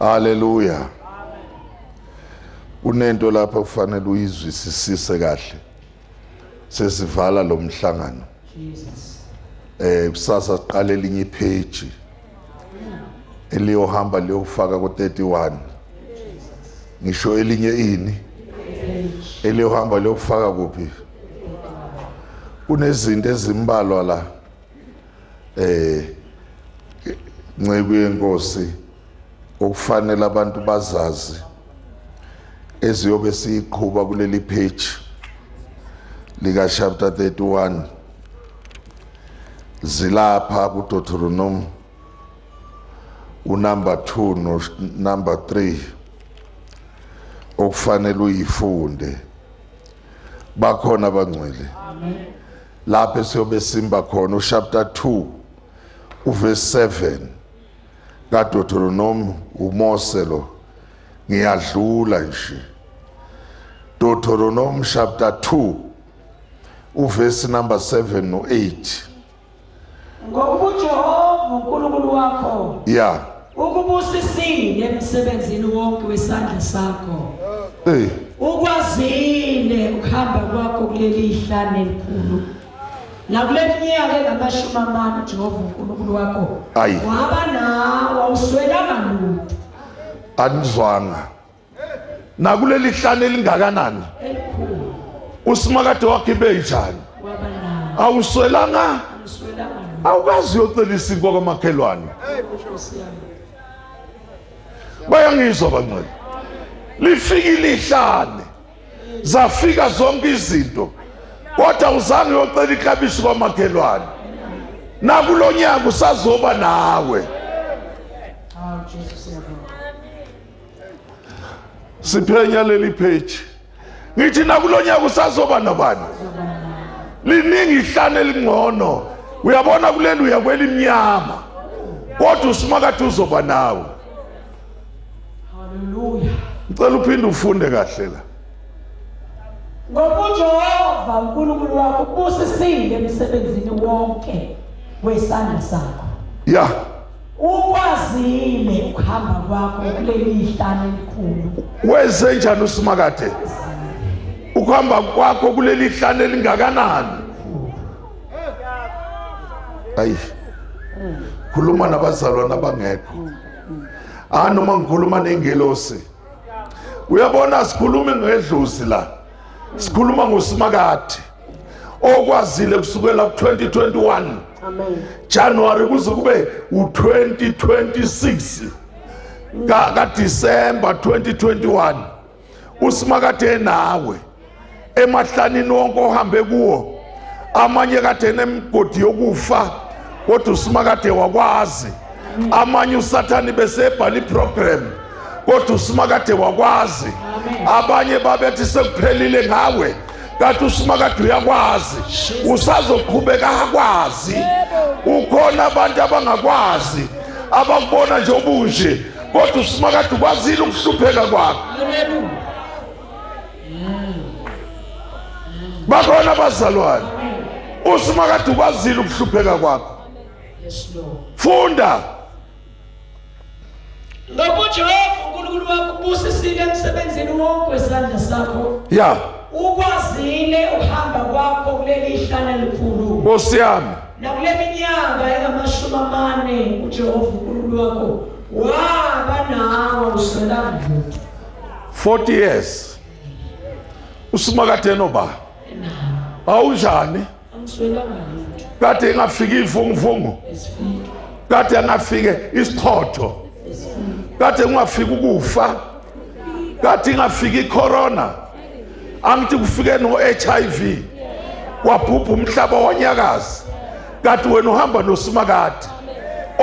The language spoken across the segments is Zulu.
Haleluya. Kunento lapha kufanele uyizwisisise kahle. Sesivala lo mhlangano. Jesus. Kusasa siqale elinye ipage eliyohamba liyofaka ku-31. Ngisho elinye ini eliyohamba liyofaka kuphi? Kunezinto ezimbalwa la nceku yenkosi okufanele abantu bazazi eziyobe siyiqhuba kuleli page lika chapter 31 zilapha ku Deuteronomy unumber 2 no number 3 okufanele uyifunde. Bakhona abangcwele lapho esiyobe simba khona uchapter 2 uverse 7 kaDeuteronomy. uMose lo, ngiyadlula nje. Deuteronomy chapter 2 uverse number 7 no 8. Ngokuba uJehova uNkulunkulu wakho ukubusisile emsebenzini wonke wesandla sakho. Hey. Ukwazile ukuhamba kwakho kuleli hlane elikhulu. Nakule minyaka engamashumi amane uJehova uNkulunkulu wakho Ayi. waba nawe, awuswelanga lutho. Anizwanga. Nakuleli hlane elingakanani? Elikhulu. Usimakade wakhe ibe njani? Waba nawe. Awuswelanga? Awuswelanga lutho. Awukazi uyocela isinkwa kwamakhelwane. Nkosi yami. Bayangizwa bangcwele. Lifikile ihlane. Zafika zonke izinto. Kodwa uzange uyocela iklabishi kwamakhelwane. Nakulonyaka usazoba nawe. Awu Jesu, siyabonga. Siphenya leli page. Ngithi nakulonyaka usazoba nabani? Liningi ihlane elingcono. Uyabona kuleli uya kwelimnyama. Kodwa usimakade uzoba nawe. Hallelujah. Ngicela uphinde ufunde kahle la. Ngoba uJehova uNkulunkulu wakho ubusisile emsebenzini wonke wesandla sakho. Ukwazile ukuhamba kwakho kuleli hlane elikhulu. Wenze njani usimakade? Ukuhamba kwakho kuleli hlane elingakanani? Ayi. Khuluma nabazalwane abangekho. Ah, noma ngikhuluma nengelosi. Uyabona, sikhuluma ngedlozi la. Sikhuluma ngosimakade okwazile kusukela ku-2021 Amen. January kuze kube u-2026 ka December 2021, usimakade enawe emahlanini wonke ohambe kuwo. Amanye kade nemigodi yokufa, kodwa usimakade wakwazi. Amanye usathani bese ebhala iprogram, kodwa usimakade wakwazi. Abanye babethi sekuphelile ngawe, kanti usimakade uyakwazi, usazoqhubeka akwazi. Ukhona abantu abangakwazi, abakubona nje obunje, kodwa usimakade ukwazile ukuhlupheka kwakho. Hallelujah. Bakhona abazalwane, usimakade ukwazile ukuhlupheka kwakho. Yes, Lord. Funda. Ngoba uJehova uNkulunkulu wakho ubusisile emsebenzini wonke wesandla sakho. Ukwazile ukuhamba kwakho kuleli hlane elikhulu. Nkosi yami. Nakule minyaka engamashumi amane uJehova uNkulunkulu wakho waba nawe, uswelanga lutho. 40 years usimakade noba awunjani? Angiswelanga lutho. Kade ingafiki ivunguvungu, Esifike. kade angafike isichotho, kade kungafiki ukufa, kade ingafiki icorona, angithi kufike no-HIV, kwabhubha umhlaba wanyakaza, kade wena uhamba nosimakade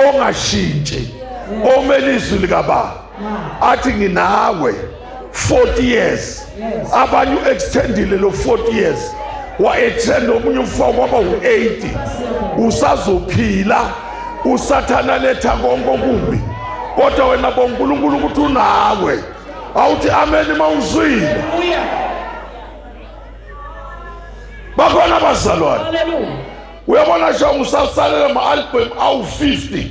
ongashintshi, omele izwi likababa athi nginawe 40 years. Abanye u-extendile lo 40 years, wa-extend omunye umfo kwaba u-80. Usazophila, usathana letha konke okubi, kodwa wena bonkulunkulu ukuthi unawe. Awuthi ameni mawuzwile. Hallelujah. Bakhona abazalwane. Hallelujah. Uyabona shonga usasalela ama-album awu-50.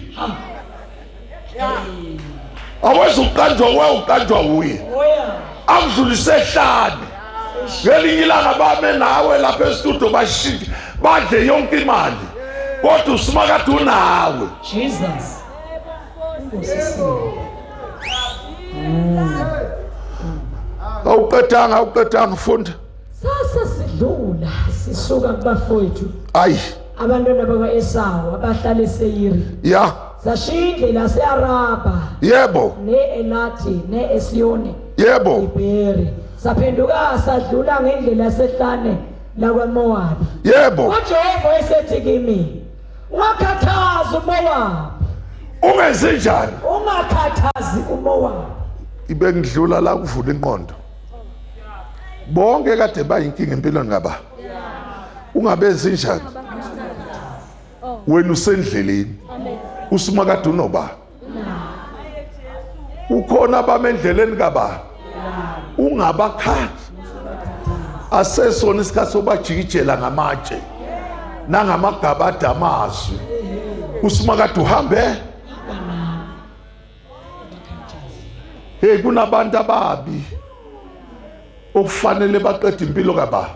Awezuqanjwa wewe uqanjwa uye. Akudlulise ehlane. Ngelinye ilanga bame nawe lapha estudio bashintshe badle yonke imali. Kodwa usimakade unawe. Jesus. Awuqedanga awuqedanga funda. Sase sidlula sisuka kubafowethu. Ayi. Abantwana bakwa-Esawu abahlala eSeyiri. Ya. Sashiya indlela yase-Arabha. Yebo. Ne-Elati ne-Esiyoni. Yebo. Ibheri. Saphenduka sadlula ngendlela yasehlane lakwaMowabi. Yebo. UJehova wayesethi kimi, ungakhathazi uMowabi. Ungenzi njani? Ungakhathazi uMowabi. Ibe ngidlula la kuvula inqondo. Bonke kade bayinkinga empilweni ngaba. Ungabenzi njani? Wena usendleleni. Usimakade unoba. Ukhona abame endleleni kaba. Ungabakhathi. Asesona isikhathi sobajikijela ngamatshe. Nangamagabada amazwi. Usimakade uhambe. Hey kunabantu ababi okufanele baqede impilo kaba.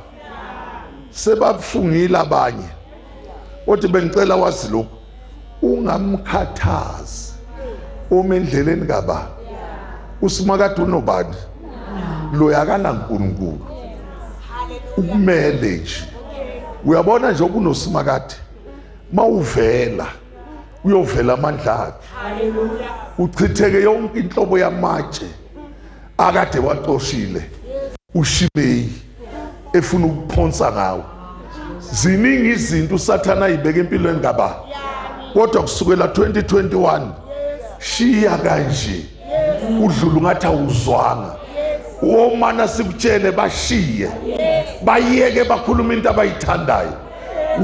Sebafungile abanye. Othi bengicela wazi lokhu ungamkhathazi uma endleleni kaba. Usimakade unobani? Lo akanaNkulunkulu. Ukumele nje. Uyabona nje okunoSimakade mawuvela uyovela amandla akhe uchitheke yonke inhlobo yamatshe akade wacoshile ushimeyi efuna ukuphonsa ngawo ziningi izinto usathana ayibeka empilweni kaba kodwa kusukela 2021 shiya kanje udlula ungathi awuzwanga womana sikutshele bashiye bayeke bakhuluma into abayithandayo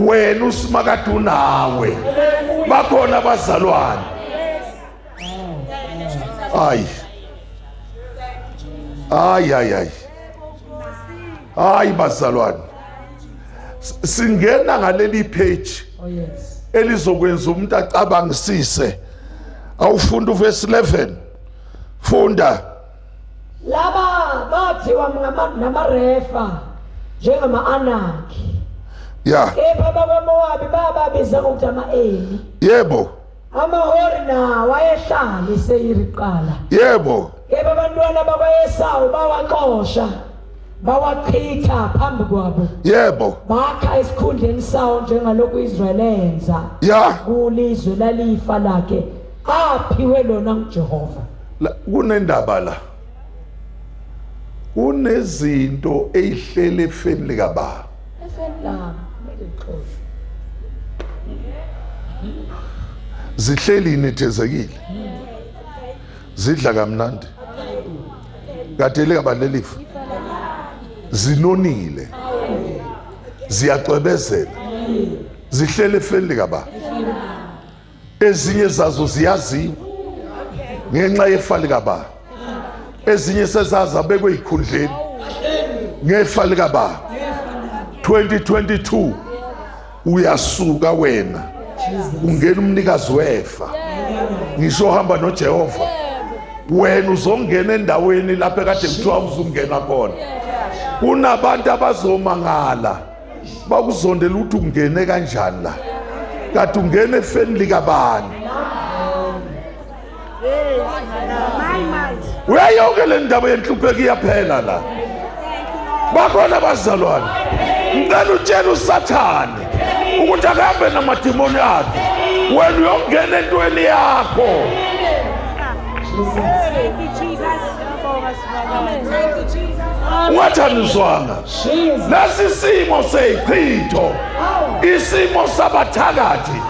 wena usimakade unawe bakhona abazalwane ayi ayi ayi ayi hayi bazalwane singena ngaleli page oh, elizokwenza umuntu acabangisise awufunda uverse 11 funda Laba bathiwa namaRefa njengama-Anaki. Ya. Kepha abakwaMowabi bababiza ngokuthi ama-Emi. Yebo. AmaHori nawo ayehlala eSeyiri kuqala. Yebo. Kepha abantwana bakwa-Esawu bawaxosha bawachitha phambi kwabo. Yebo. Bakha esikhundleni sawo njengalokhu u-Israyeli enza. Ya. Kulizwe lalifa lakhe aphiwe lona nguJehova. La, kunendaba la kunezinto ezihlele efeni likababa efeni lami kumele ngixoxe zihleli inethezekile zidla kamnandi kade likaba lelifa zinonile ziyacwebezela zihlele efeni likababa ezinye zazo ziyaziwa ngenxa yefa likababa ezinye sezazi abekwe ezikhundleni ngefa likababa 2022 uyasuka wena ungena umnikazi wefa ngisho uhamba noJehova wena uzongena endaweni lapho ekade kuthiwa uzungena khona kunabantu abazomangala bakuzondela ukuthi ungene kanjani la kade ungene efeni likabani uyayonke le ndaba yenhlupheko iyaphela la bakhona abazalwane ngicela utshele usathane ukuthi akahambe namadimoni akhe wena uyongena entweni yakho ungathandiswanga lesi simo seyichitho isimo sabathakathi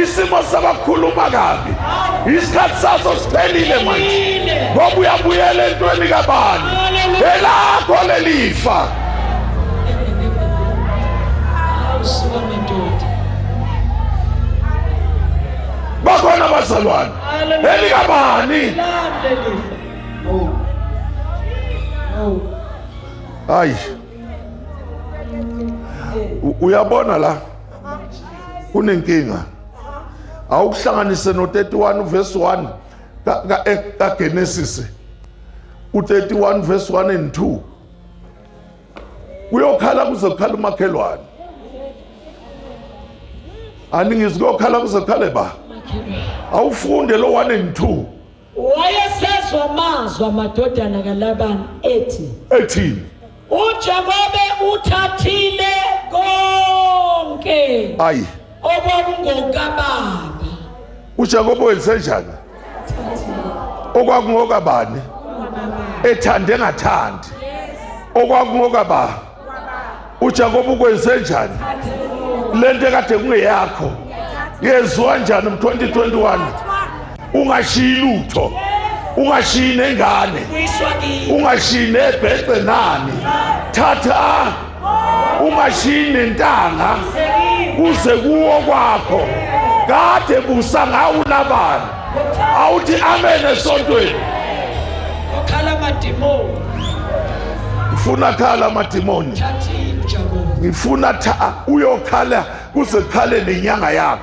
isimo sabakhuluma kabi isikhathi saso siphelile manje ngoba uyabuyela entweni kabani elakho lelifa bakhona abazalwane elikabani hayi uyabona la kunenkinga awukuhlanganise no-31 verse 1 kaGenesis u31 verse 1 and 2 Uyokhala kuze kukhala umakhelwane. Aningizwi kuyokhala kuze kukhale ba. Awufunde lo 1 and 2. Wayesezwa amazwi amadodana kaLabani ethi Ethini? uJakobe uthathile konke Ayi. okwakungokababa. UJakobe wenze njani? Okwakungokabani? Ethande engathandi. Okwakungokaba. UJakobe ukwenze njani? Lento ekade kungeyakho. Yenziwa njani mu-2021? Ungashiyi lutho. Ungashiyi nengane. Ungashiyi nebhece nani. Thatha ungashiyi nentanga kuze kuwo kwakho kade busa ngawo uLabani awuthi amen esontweni okhala amadimoni ngifuna khala amadimoni ngifuna uyokhala kuze kukhale nenyanga yakho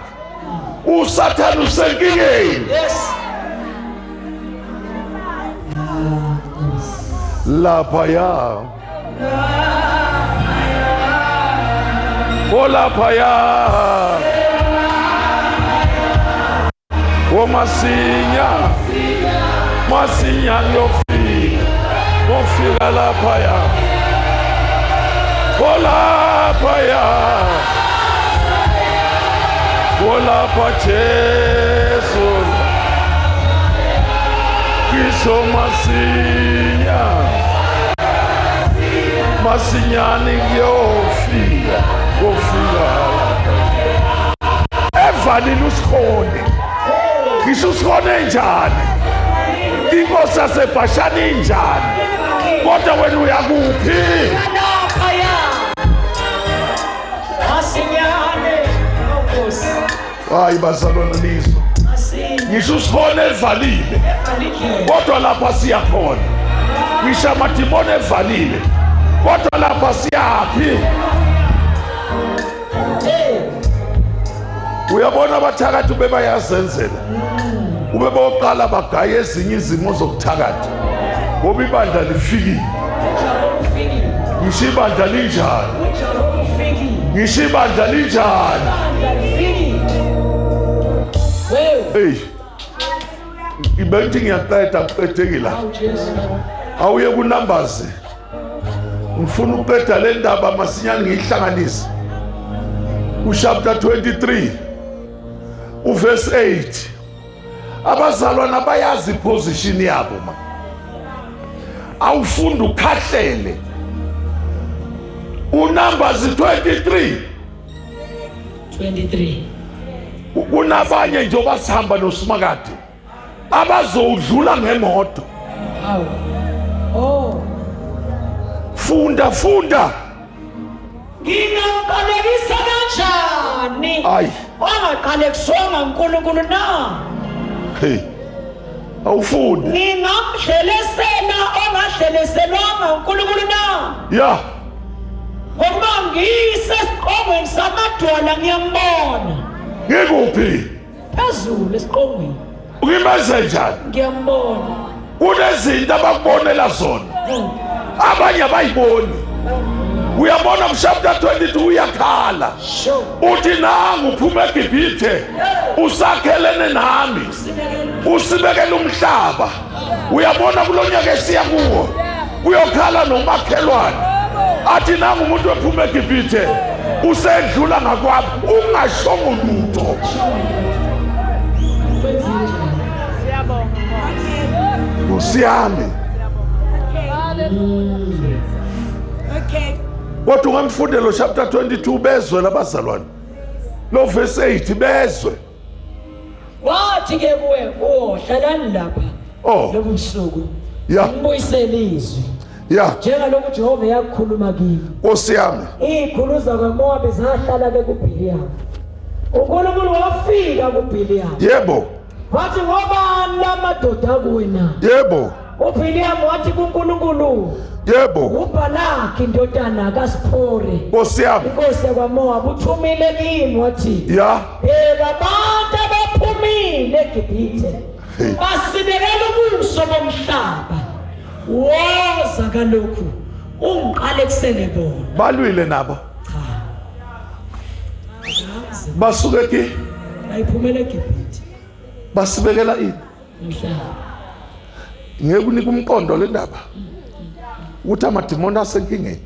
usathane usenkingeni yes laphaya olaphaya omasinya masinya ngiyofika ngofika laphaya olaphaya olapha Jesu ngisho masinya masinyane ngiyofika ngofika evalile usikhone ngisho usikhone njani inkosi yasebhashani injani kodwa wena uyakuphi hayi bazalwane nizwa ngisho usikhona evalile kodwa lapha siyakhona ngisho amadimoni evalile kodwa lapha siyaphi uyabona abathakathi bebayazenzela ube boqala bagaye ezinye izimo zokuthakatha ngoba ibandla lifikile ngisho ibandla linjani ngisho ibandla linjani eyi ibengithi ngiyaqeda kuqedeki la awuye kunumbers ngifuna ukuqeda le ndaba masinyane ngiyihlanganise uchapter 23 uverse 8 abazalwana bayazi iposition yabo ma awufunda ukhahlele unumbers 23 23 kunabanye njengoba sihamba nosimakade abazowudlula ngemoto Awu. Oh. Funda funda. Ngingamqalekisa kanjani? Ayi. Wangaqalekiswanga uNkulunkulu na? Hey. Awufundi. Ngingamdlelesela ongadleleselwanga uNkulunkulu na? Ya. Ngokuba ngisesiqongweni samadwala ngiyambona. Ngikuphi? Phezulu esiqongweni. Ngimeze njani? Ngiyambona. Kunezinto abakubonela zona. Abanye abayiboni. Uyabona kuchapter 22 uyakhala. Uthi nangu uphuma eGibhithe usakhelene nami. Usibekela umhlaba. Uyabona kulonyaka esiya kuwo. Kuyokhala nomakhelwane. Athi nangu umuntu ephuma eGibhithe usedlula ngakwami ungashongo lutho. Nkosi yami. Kodwa ungamfundela chapter 22 bezwe labazalwane. Lo verse 8 bezwe. Wathi ke kuwe, "Oh, hlalani lapha." Oh. Lobu busuku. Yeah. Ngibuyisele izwi. Yeah. Njengalokhu Jehova yakukhuluma kimi. Nkosi yami. Izikhulu zakwaMowabi zahlala ke kuBhiliyamu. uNkulunkulu wafika kuBhiliyamu. Yebo. Wathi ngobani lamadoda akuwe na? Yebo. UBhiliyamu wathi kuNkulunkulu. Yebo. UBhalaki indodana kaSiphori. Nkosi yami. Inkosi yakwaMowabi uthumile kimi wathi. Ya. Bheka abantu abaphumile eGibhithe. Basibekela ubuso bomhlaba. Woza kalokhu ungiqalekisele bona. Balwile nabo. Cha. Basuke ki? Bayiphumela eGibhithe. Basibekela ini? Umhlaba. Ngeke unike umqondo le ndaba. Ukuthi amadimoni asenkingeni.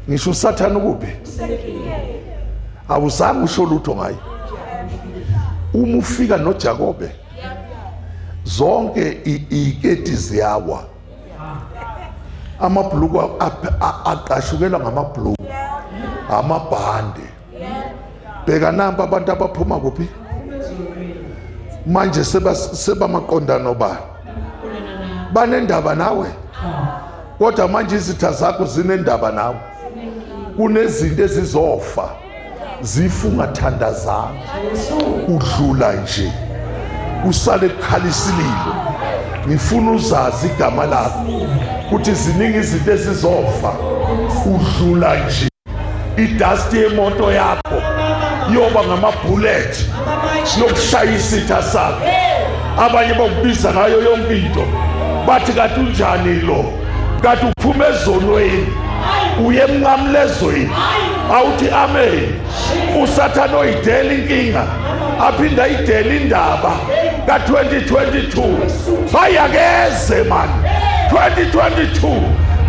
Ngisho uSathane ukuphi? Awuzange usho lutho ngaye. Uma ufika noJakobe zonke iketi ziyawa. Amabhuluku aqashukelwa ngamabhuluku. Amabhande. Bheka nampa abantu abaphuma kuphi? Manje sebamaqondana obani? Banendaba nawe? Kodwa manje izitha zakho zinendaba nawe. Kunezinto ezizofa zifa ungathandazanga. Udlula nje. Usale kukhala isililo. Ngifuna uzazi igama lakho. Kuthi ziningi izinto ezizofa. Udlula nje. Idust yemoto yakho yoba ngamabullet yokushaya isitha sakho. Abanye bakubiza ngayo yonke into, bathi kanti unjani lo, kanti uphuma ezonweni uye emnqamlezweni. Awuthi amen. Usathane oyidela inkinga aphinde ayidele indaba ka-2022. Hayi akeze mani 2022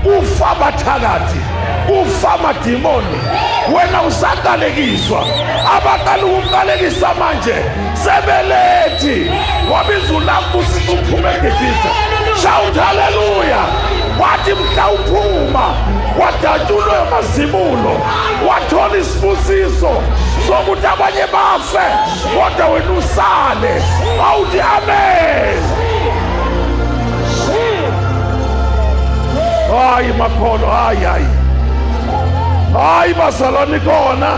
ufa abathakathi, ufa amadimoni, wena usaqalekiswa. Abaqala ukuqalekisa manje sebelethi wabiza ulambusiso uphuma eGibhithe. Shout haleluya. Wathi mhla uphuma wadatshulwe amazibulo, wathola isibusiso sokuthi abanye bafe kodwa wena usale. Awuthi amen. Hayi makholo, hayi hayi hayi, bazalwane khona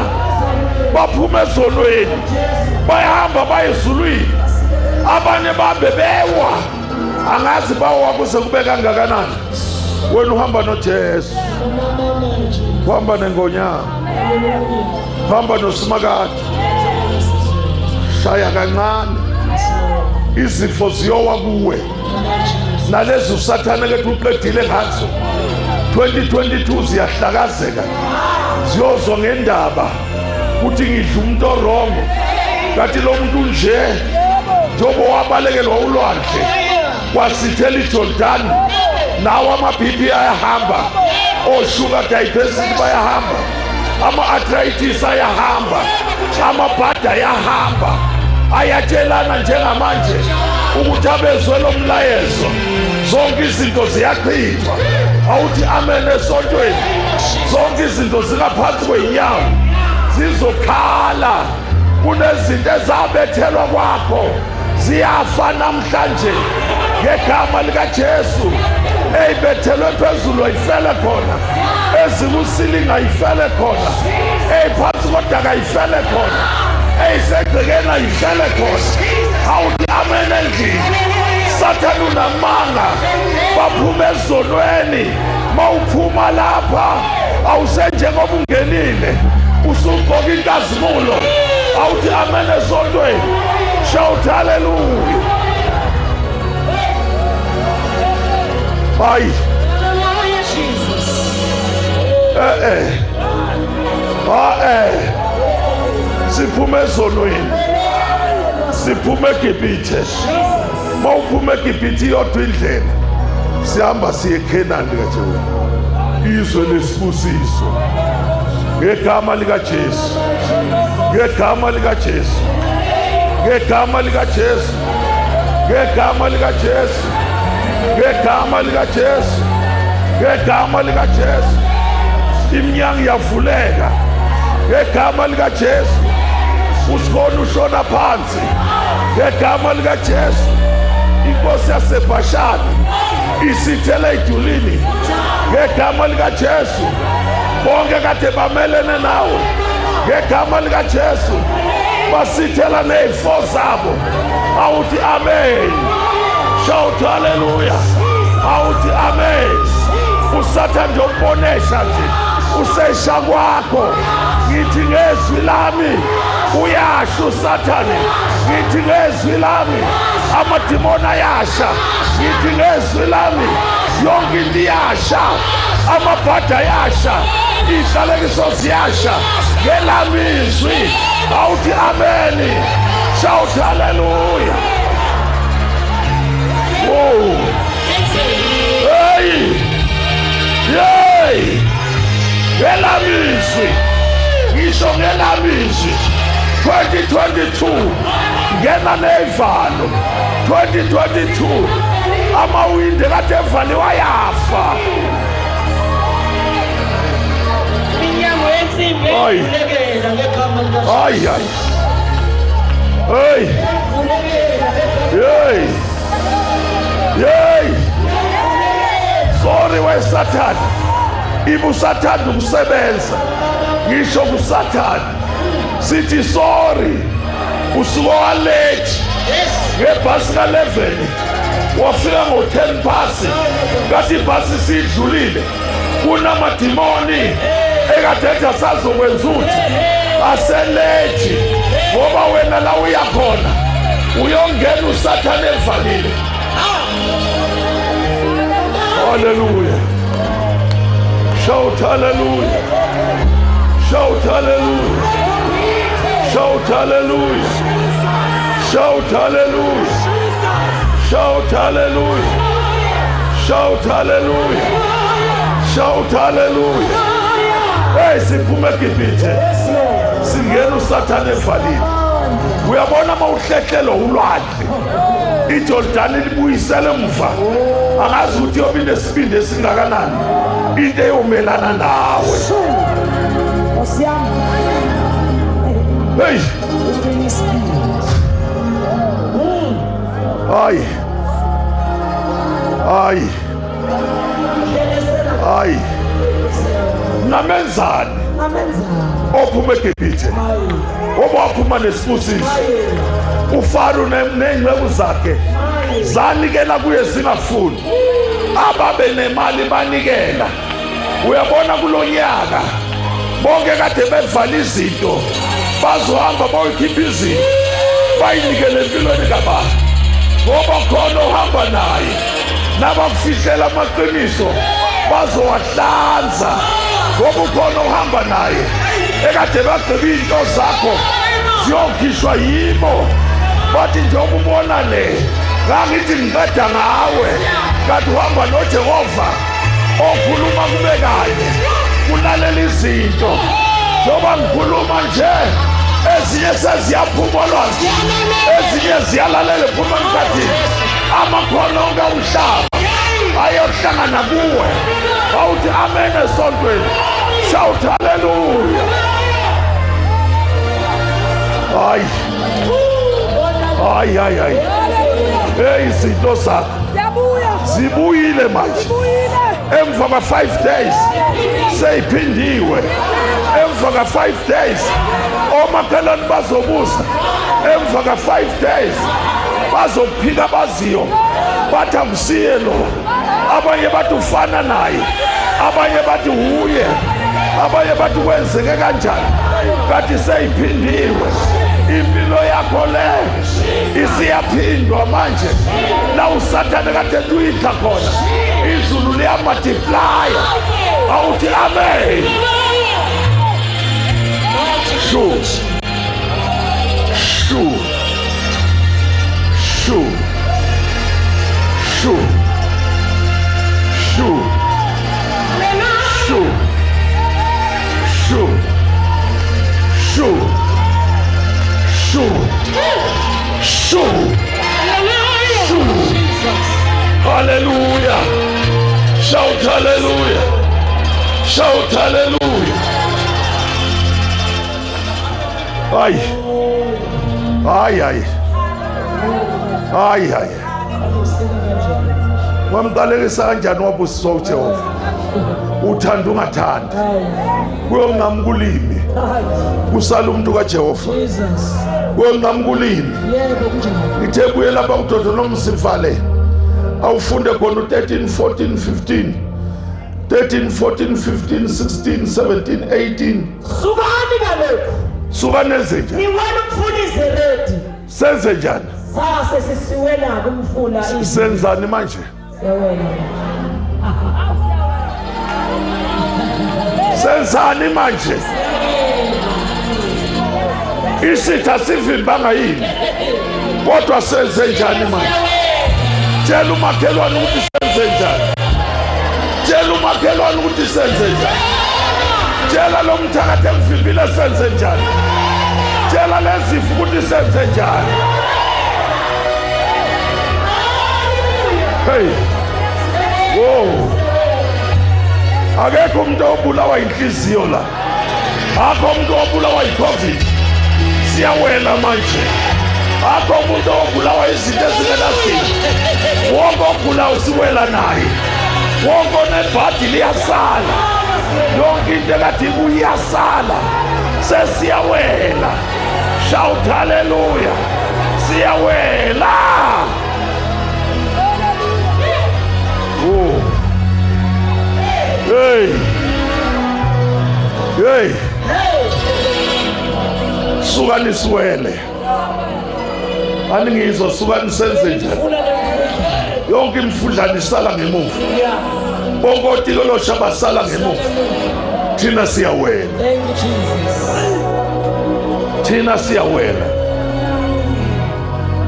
baphuma ezonweni bayahamba baye ezulwini, abanye babe bewa, angazi bawa kuze kube kangakanani. Wena uhamba noJesu, uhamba nengonyama, hamba noSimakade. Shaya kancane, izifo ziyowa kuwe, nalezi usathane kethi uqedile ngazo 2022 ziyahlakazeka, ziyozwa ngendaba kuthi ngidla umuntu orongo, kanti lo muntu nje njengoba wabalekelwa ulwandle kwasithela iJordani, nawo ama-BP ayahamba, oshuka diabetes bayahamba, ama-arthritis ayahamba, amabhada ayahamba. Ayatshelana njengamanje ukuthi abezwe lo mlayezo, zonke izinto ziyachithwa. Awuthi amen esontweni. Zonke izinto zingaphansi kwey'nyawo zizokhala. Kunezinto ezabethelwa kwakho ziyafa namhlanje ngegama likaJesu. Eyibethelwe phezulu ayifele khona, ezikusilinga ayifele khona, eyiphansi kodaka ayifele khona, eyisegcekeni ayifele khona. Awuthi amen endlini. Sathane unamanga, baphuma ezonweni. Mawuphuma lapha awusenjengoba ungenile, usugqoka inkazimulo. Awuthi amen esontweni. Shout hallelujah. Hayi eh eh ha eh, siphuma ezonweni, siphuma eGibhithe. Mawuphuma eGibhithe iyodwa indlela, sihamba siye eKhenani likaJehova, izwe lesibusiso, ngegama likaJesu, ngegama likaJesu, ngegama likaJesu, ngegama likaJesu, ngegama likaJesu, ngegama likaJesu. Iminyango iyavuleka ngegama likaJesu. Usikhona ushona phansi ngegama likaJesu. Inkosi yaseBhashani isithele idulini ngegama likaJesu. Bonke kade bamelene nawe ngegama likaJesu basithela ney'fo zabo. Awuthi amen. Shout hallelujah. Awuthi amen. Usathane nje ukubonesha nje usesha kwakho, ngithi ngezwi lami Uyasha uSathane. Ngithi ngezwi lami amadimoni ayasha. Ngithi ngezwi lami yonke into iyasha. Amabhada ayasha. Iy'hlalekiso ziyasha. Ngelami izwi. Awuthi ameni. Shout hallelujah. Whoa. Hey! Hey! Ngelami izwi. Ngisho ngelami izwi. 2022 ngena nevalo. 2022 amawindi kade evaliwe ayafa. Iminyango yensimbi Ayi. ivulekela ngegama likaJesu. Ay ay. Hey! Ivulekela ngegama Hey! Hey! Sorry weSathane. Ibe usathanda ukusebenza. Ngisho kuSathane. Sithi sorry. Usuke walate. Ngebhasi ka-11 wafika ngo-10 pasi kanti ibhasi siyidlulile kunamadimoni ekade ethi asazokwenza uthi aselethi ngoba wena la uya khona uyongena usathane evalile. Hallelujah. Shout hallelujah. Shout hallelujah. Shout hallelujah. Shout hallelujah. Shout hallelujah. Shout hallelujah. Shout hallelujah. Hey, siphume eGibhithe. Singena uSathane evalile. Uyabona uma uhlehlelwa ulwandle. IJordani libuyisele emuva. Angazi ukuthi yobe inesibindi esingakanani. Into eyomelana nawe. Nkosi yami. Hey, hayi. Hayi. Hayi. Namenzani Amenzani. ophuma eGibhithe. Ngoba waphuma nesibusiso. uFaro ney'nceku zakhe zanikela kuye zingafuni. Ababe nemali banikela. Uyabona kulo nyaka bonke kade bevala izinto bazohamba bayokhipha izinto bayinikele empilweni kababa ngoba khona ohamba naye nabakufihlela amaqiniso bazowahlanza ngoba ukhona ohamba naye ekade bagqiba iy'nto zakho ziyokhishwa yibo bathi njengoba ubona le ngangithi ngiqeda ngawe kanti uhamba noJehova okhuluma kube kanye kulalela izinto njengoba ngikhuluma nje ezinye seziyaphuma olwazi ezinye ziyalalela ephuma emkhathini amakhono onke omhlaba ayohlangana kuwe awuthi amen esontweni shout hallelujah. Hayi hayi hayi hayi, hey, izinto zakho Siyabuya. zibuyile manje Buyile. emva kwa-5 days seyiphindiwe emva ka-5 days omakhelwane bazobuza emva ka-5 days bazophika baziyo bathi akusiye lo abanye bathi ufana naye abanye bathi wuye abanye bathi kwenzeke kanjani kanti seyiphindiwe impilo yakho le isiyaphindwa manje la usathane kade tuyidla khona izulu liyamultiplya awuthi amen. Shu shu shu shu shu shu shu shu shu shu shu. Hallelujah. Shout hallelujah. Shout hallelujah. Ay ay ay ay ay, wamqalekisa kanjani wabusiswa uJehova uthanda ungathandi kuyonqamuka ulimi kusala umuntu kaJehova Jesus. Kuyonqamuka ulimi. Yebo kunjalo. Ngithe buye lapha kuDeuteronomy awufunde khona u-13 14 15 13 14 15 16 17 18. Sukani kalokhu. Suka nenze njani? Niwela umfula iZeredi. Senze njani? Sase sisiwela kumfula. Senzani manje? Siyawela. Senzani manje? Isitha sivimbanga yini? Kodwa senze njani manje? Tshela umakhelwane ukuthi senze njani. Tshela umakhelwane ukuthi senze njani. Tshela lo mthakathi emvimbile senze njani. Tshela lezifo ukuthi senze njani. Hey. Wow. Akekho umuntu obulawa inhliziyo la. Akho umuntu obulawa yiCovid. Siyawela manje. Akho umuntu obulawa izinto ezingenasimo. Wonke ogula usiwela naye. Wonke onebhadi liyasala. Yonke into ekade ikuyasala. Sesiyawela. Shout hallelujah. Siyawela. Oh. Hey. Hey. Suka nisiwele. Aningizwa, suka nisenze njani? Yonke imifudlana isala ngemuva. Bonke otikolosha basala ngemuva. Thina siyawela. Thank you, Jesus. Thina siyawela.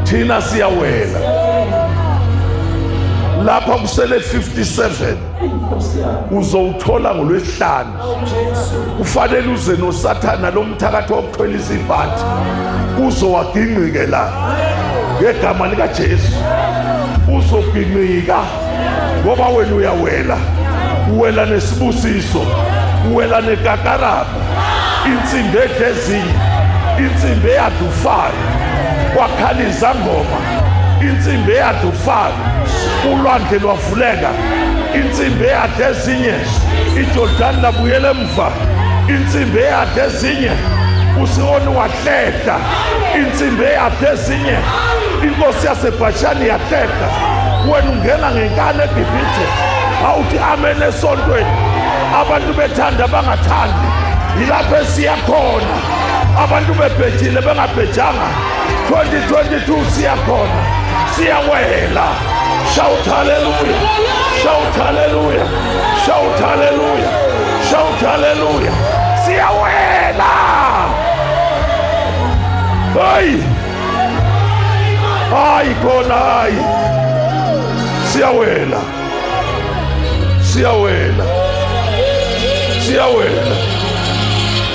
Thina siyawela. Lapha kusele 57 uzowuthola ngolwesihlanu. Ufanele uze noSathana lo mthakathi wokuthwelisa ibhadi uzowagingqike la ngegama likaJesu. Uzogingqika ngoba wena uyawela, uwela nesibusiso, uwela nekakaraba, insimbi edlezinye, insimbi eyadufana, kwakhala izangoma, insimbi eyadufana, ulwandle lwavuleka, insimbi eyadla ezinye, iJordani labuyela emva, insimbi eyadla ezinye, uSihoni wahlehla, insimbi eyadla ezinye, inkosi yaseBhashani yahlehla. Wena ungena ngenkani eGibhithe, awuthi amen esontweni. Abantu bethanda bangathandi, yilapho esiya khona. Abantu bebhejile bengabhejanga, 2022 siya khona, siyawela. Shout hallelujah, shout hallelujah, shout hallelujah, shout hallelujah. Siyawela. Hayi hayi khona, hayi siyawela, siyawela, siyawela.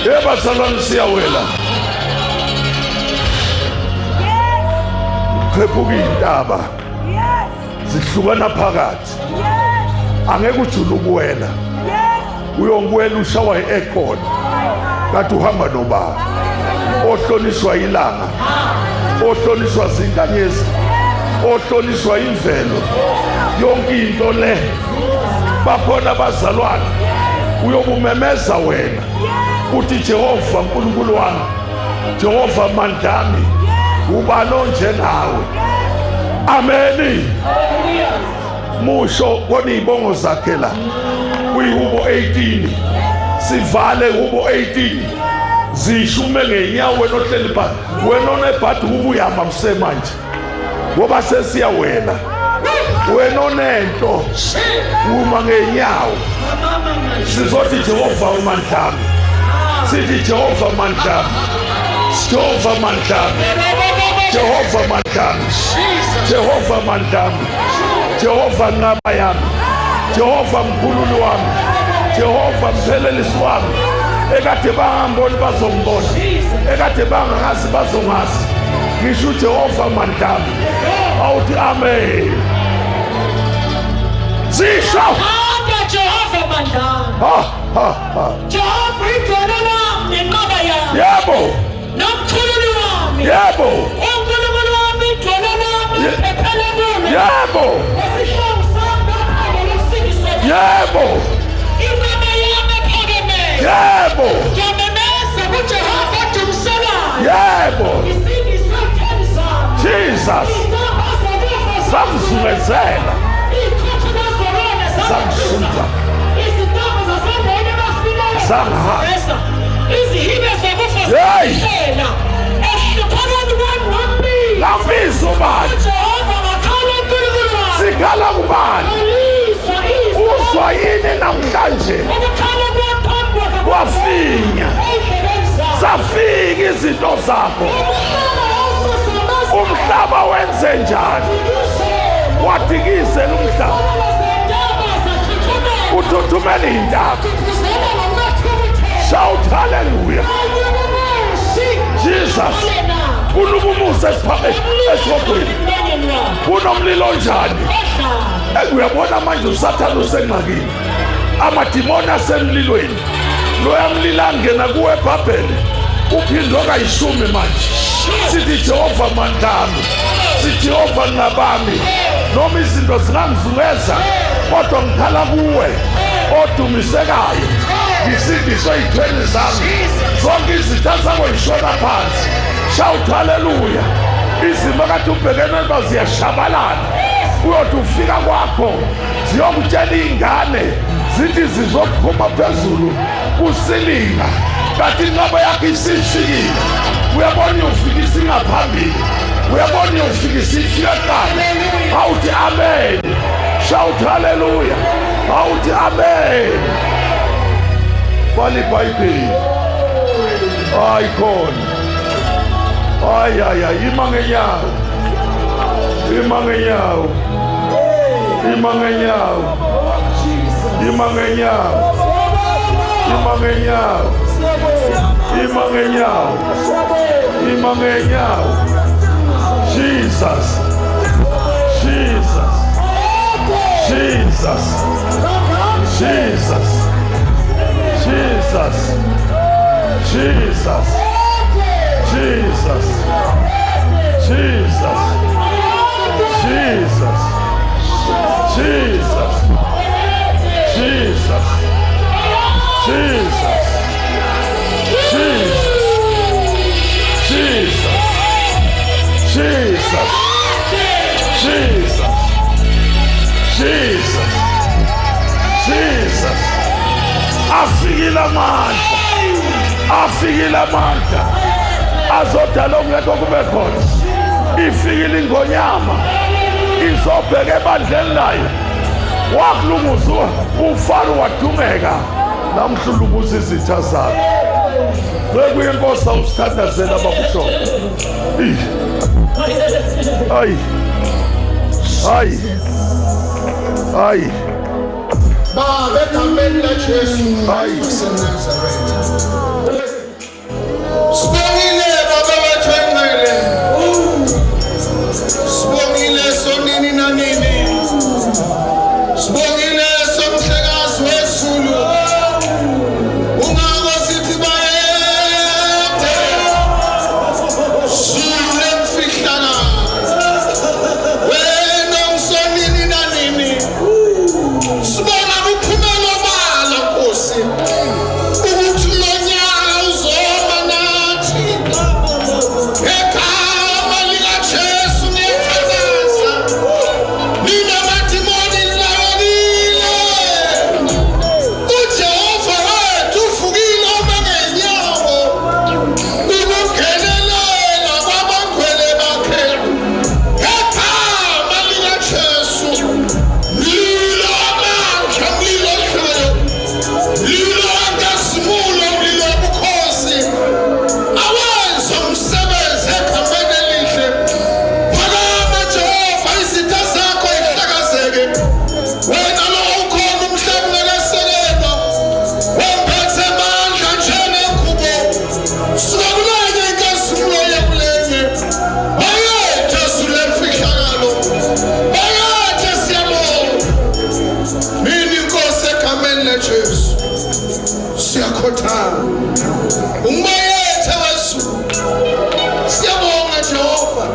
Yebo siyawela. Qhephuka intaba zihlukana phakathi. Angeke ujule ukuwela, uyongiwela ushawa i-aircon kanti uhamba nobaba ohlonishwa ilanga, ohlonishwa zinkanyezi, ohlonishwa imvelo, yonke into le. Bakhona abazalwane uyokumemeza wena uthi Jehova uNkulunkulu wami, Jehova mandlami, ubani onjengawe? Ameni. Musho kona izibongo zakhe la kwihubo 18, sivale hubo 18, zishume ngenyawo wena ohleli phansi, wena onebhadi ubuyama kusemanje ngoba sesiyawela. Wena onento uma ngenyawo, sizothi Jehova umandlami, sithi Jehova mandlami, Jehova mandlami, Jehova mandlami, Jehova mandlami, Jehova nqaba yami, Jehova mkhululi wami, Jehova mphelelisi wami. Ekade bangamboni bazombona, ekade bangazi bazongazi. Ngisho uJehova mandlami, awuthi amen. Zisho Hamba Jehova mandlami. Ha ha ha. Jehova idwala lami nenqaba yami. Yebo. Nomkhululi wami. Yebo. uNkulunkulu wami idwala lami ngiphephela kulo. Yebo. Nesihlangu sami nophako lokusindiso. Yebo. Inqaba yami ephakemeyo. Yebo. Ngiyamemeza kuJehova odumiselayo. Yebo. Ngisindiswe ekutheni zami. Jesus. Izintambo zokufa Samzungezela. Ikhotha lazolona Samsunza. Izintambo zasendaweni abafileyo Samha. Izihibe zokufa Hey! zehlela ehluphekeni kwami ngambiza. Ngambiza ubani? Jehova ngakhala uNkulunkulu wami. Sikhala kubani? Ngalizwa izwi Uzwa yini namhlanje? ukukhala kwami phambi kwakhe Kwafinya. ey'ndlebeni zami. Zafika izinto zakho. Umhlaba wawususamazela. Umhlaba wenze njani? Dikizela. Wadikizela umhlaba. Izabelo zentaba zathuthumela. Uthuthumela iy'ntaba. Duduzela ngokungathukuthela. Shout hallelujah. Ayinumusi. Jesus. Kunobumusa esihogweni. Emlonyeni wakhe. Kunomlilo onjani? Odlayo. Uyabona manje uSathane usengxakini. Amadimoni asemlilweni. Loya mlilo angena kuwe eBhabhele. Uphindwe kayishumi manje. Sithi Jehova mandami. Sithi Jehova nqabami. Noma izinto zingangizungeza kodwa ngikhala kuwe odumisekayo. Ngisindiswe ey'thweni zami. Zonke izitha zakho zishona phansi. Shout hallelujah. Izimo kade ubhekene nazo ziyashabalala. Uyothi ufika kwakho ziyokutshela iy'ngane zithi zizophuma phezulu kusilinga kanti inqaba yakho isifikile. Uyabona iyofikisa ingaphambili. Uyabona iyofikisa ifika kuqala. Awuthi amen. Shout hallelujah. Awuthi amen. Vala iBhayibheli. Hayi khona. Hayi hayi hayi ima ngenyawo. Ima ngenyawo. Ima ngenyawo. Ima ngenyawo. Ima ngenyawo. Ima ngenyawo. Ima ngenyawo. Jesus. Jesus. Jesus. Jesus. Jesus. Jesus. Jesus. Jesus. Jesus. Jesus. Jesus. Jesus. Jesus. Jesus. Jesus. Jesus. Jesus. Jesus. Afikile amandla. Afikile amandla. Azodala okungekho kube khona. Ifikile ingonyama. Izobheka ebandleni layo. Wakulunguza uFaro wadumeka. Namhla ulunguza izitha zakhe. Bekuyinkosi awusithandazela babuhlobo. Ayi. Ayi. Ayi. Baba egameni laJesu Ayi. waseNazaretha. Sibongile Baba wethu engcwele. Sibongile sonini nanini. Sibongile somhlekazi wezulu. Ungako sithi bayede. Zulu lemfihlakalo. Wena umsonini nanini. Sibona kuphumela obala Nkosi ukuthi lo nyaka uzoba nathi. Ngegama likaJesu ngiyathandaza. Nina madimoni nilayelile. UJehova wethu uvukile uma ngenyawo. Ukungenelela kwabangcwele bakhe. Ngegama likaJesu. Mlilo wamandla, mlilo odlayo. Mlilo wenkazimulo, mlilo wobukhosi. Awenze umsebenzi egameni elihle. Phakama Jehova, izitha zakho ihlakazeke. Wena lo ukhona umhlaba ungakasekelwa. Wembethe amandla njengengubo. Suka kulenye inkazimulo uye kulenye. Bayethe Zulu lemfihlakalo. Bayethe siyabonga. Mina inkosi egameni laJesu. Siyakhothama. Umbayethe wezulu. Siyabonga Jehova.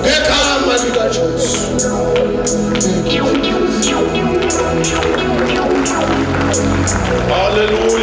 Ngegama likaJesu. Hallelujah.